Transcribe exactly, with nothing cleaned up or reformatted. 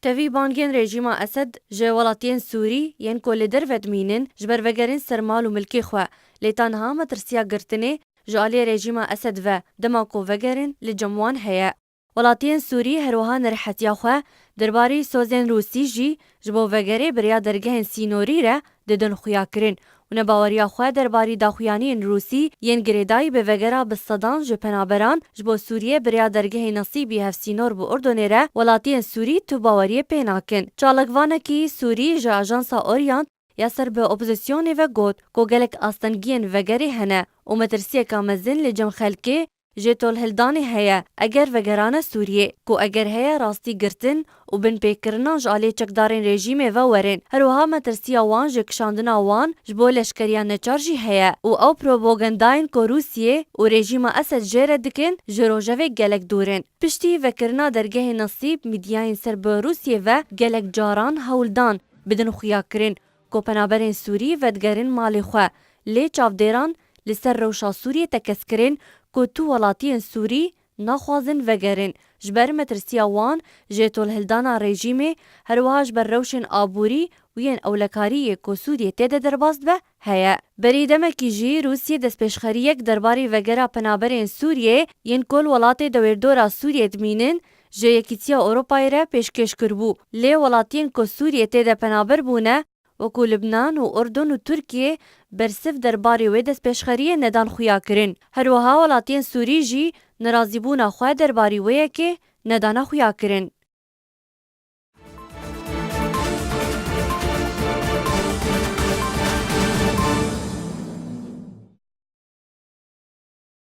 Tevî bangên rejîma Esed ji welatiyên Sûrî yên ku li derve dimînin ji ber vegerin ser mal û milkê xwe, lê ta niha metirsiya girtinê ji aliyê rejîma Esed ve dema ku vegerin li cem wan heye. Welatiyên Sûrî her wiha nerehetiya xwe derbarî sozên Rûsî jî ji bo vegerê bi rêya dergehên sînorî re didin xuyakirin û nebaweriya xwe derbarî daxuyaniyên Rûsî yên girêdayî bi vegera bi sedan ji penaberan ji bo Sûriyê bi rêya dergehê Nesîbî hevsînor bi Urdunê re welatiyên Sûrî tu baweriyê pê nakin. Çalakvanekî Sûrî ji ajansa Orient ya ser bi opozisyonê ve got ku gelek astengiyên vegerê hene û metirsiyeka mezin li cem xelkê jê tolhildanê heye eger vegerane Sûriyê, ku eger heye rastî girtin û binpêkirinan ji alê çekdarên rejîmê ve werin. Her wiha metirsiya wan ji kişandina wan ji bo leşkeriya neçar jî heye û ew propagandayên ku Rûsiyê û rejîma Esed jê re dikin ji rojevê gelek dûr in. Piştî vekirina dergehê Nesîb, mîdyayên ser bi Rûsiyê ve gelek caran hewl dan bidin xuyakirin ku penaberên Sûrî vedigerin malê xwe, lê çavdêran li ser rewşa Sûriyê tekez kirin ku tu welatiyên Sûrî naxwazin vegerin, ji ber metirsiya wan ji tolhildana rejîmê, her wiha ji ber rewşên aborî û yên ewlekarî yê ku Sûriyê tê de derbas dibe, heye. Berî demekî jî Rûsiyê destpêşxeriyek derbarê vegera penaberên Sûriyê yên ku li welatê dewêrdora Sûriyê dimînin ji Yekîtiya Ewropayê re pêşkêş kiribû. Lê welatiyên ku Sûriyê tê de penaber bûne, wekû Libnan û Urdun û Tirkiye bersiv derbarê wê destpêşxeriyê nedan xuyakirin. Her wiha welatiyên Sûrî jî nerazîbûna xwe derbarî wê yekê nedane xuyakirin.